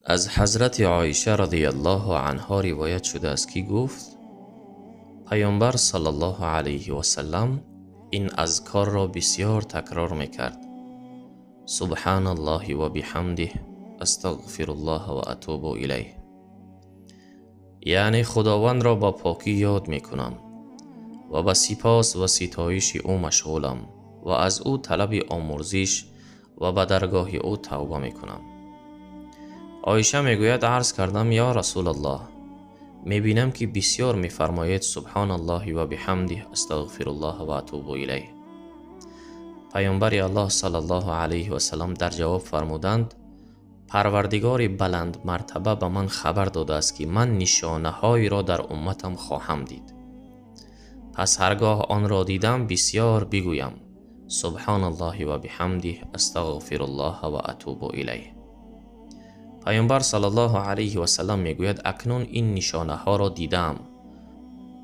Аз ҳазрати Оиша радиаллоҳу анҳо ривоят шудааст, ки гуфт: Паёмбар саллаллоҳу алайҳи васаллам ин азкорро бисёр такрор мекард: Субҳаналлоҳи ва биҳамдиҳ, астағфируллоҳ ва атубу илайҳ. Яъне Худовандро ба покӣ ёд мекунам ва ба сипос ва ситоиши ӯ машғулам ва аз ӯ талаби омурзиш ва ба даргоҳи ӯ тавба мекунам. Оиша мегӯяд: арз кардам, ё Расулаллоҳ, мебинам ки бисёр мефармоед Субҳаналлоҳи ва биҳамдиҳ, астағфируллоҳ ва атубу илайҳ. Паёмбари Аллоҳ саллаллоҳу алайҳи васаллам дар ҷавоб фармуданд: Парвардигори баландмартаба ба ман хабар додааст, ки ман нишонаҳоеро дар умматам хоҳам дид. Пас ҳаргоҳ онро дидам, бисёр бигӯям: Субҳаналлоҳи ва биҳамдиҳ, астағфируллоҳ ва атубу илайҳ. Паёмбар саллаллоҳу алайҳи васаллам мегӯяд: акнун ин нишонаҳоро дидаам,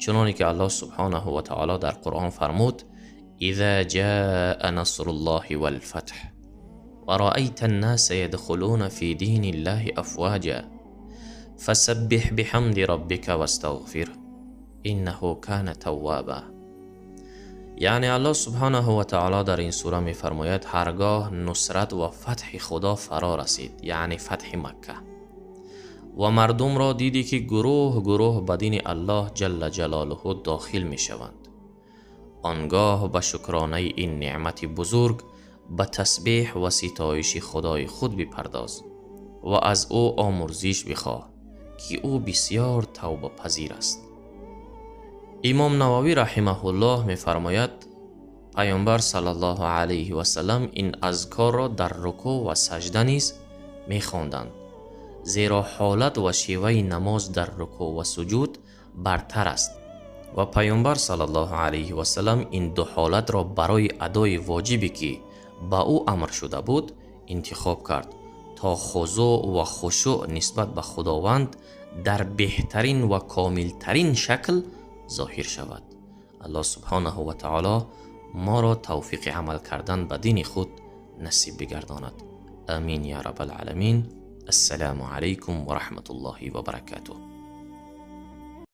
чуноне ки Аллоҳ субҳонаҳу ва таоло дар Қуръон фармуд: إذا جاء نصر الله والفتح ورأيت الناس يدخلون في دين الله أفواجا فسبح بحمد ربك واستغفره إنه كان توابا. Яъне Аллоҳ субҳонаҳу ва таоло дар ин сура мефармояд: ҳаргоҳ нусрат ва фатҳи Худо фаро расид, яъне фатҳи Макка, ва мардумро дидӣ ки гурӯҳ гурӯҳ ба дини Аллоҳ ҷалла ҷалолуҳу дохил мешаванд, он гоҳ ба шукронаи ин неъмати бузург ба тасбеҳ ва ситоиши Худои худ бипардоз ва аз ӯ омурзиш бихоҳ, ки ӯ бисёр тавбапазир аст. Имом Нававӣ раҳимаҳуллоҳ мефармояд: Паёмбар саллаллоҳу алайҳи васаллам ин азкорро дар рукӯъ ва саҷда низ мехонданд, зеро ҳолат ва шеваи намоз дар рукӯъ ва суҷуд бартар аст ва Паёмбар саллаллоҳу алайҳи васаллам ин ду ҳолатро барои адои воҷибе ки ба ӯ амр шуда буд интихоб кард, то хузӯъ ва хушӯъ нисбат ба Худованд дар беҳтарин ва комилтарин шакл зоҳир шавад. Аллоҳ субҳонаҳу ва таоло моро тавфиқи амал кардан ба дини худ насиб бигардонад. Амин я раббал аламин. Ассалому алайкум ва раҳматуллоҳи ва баракатуҳ.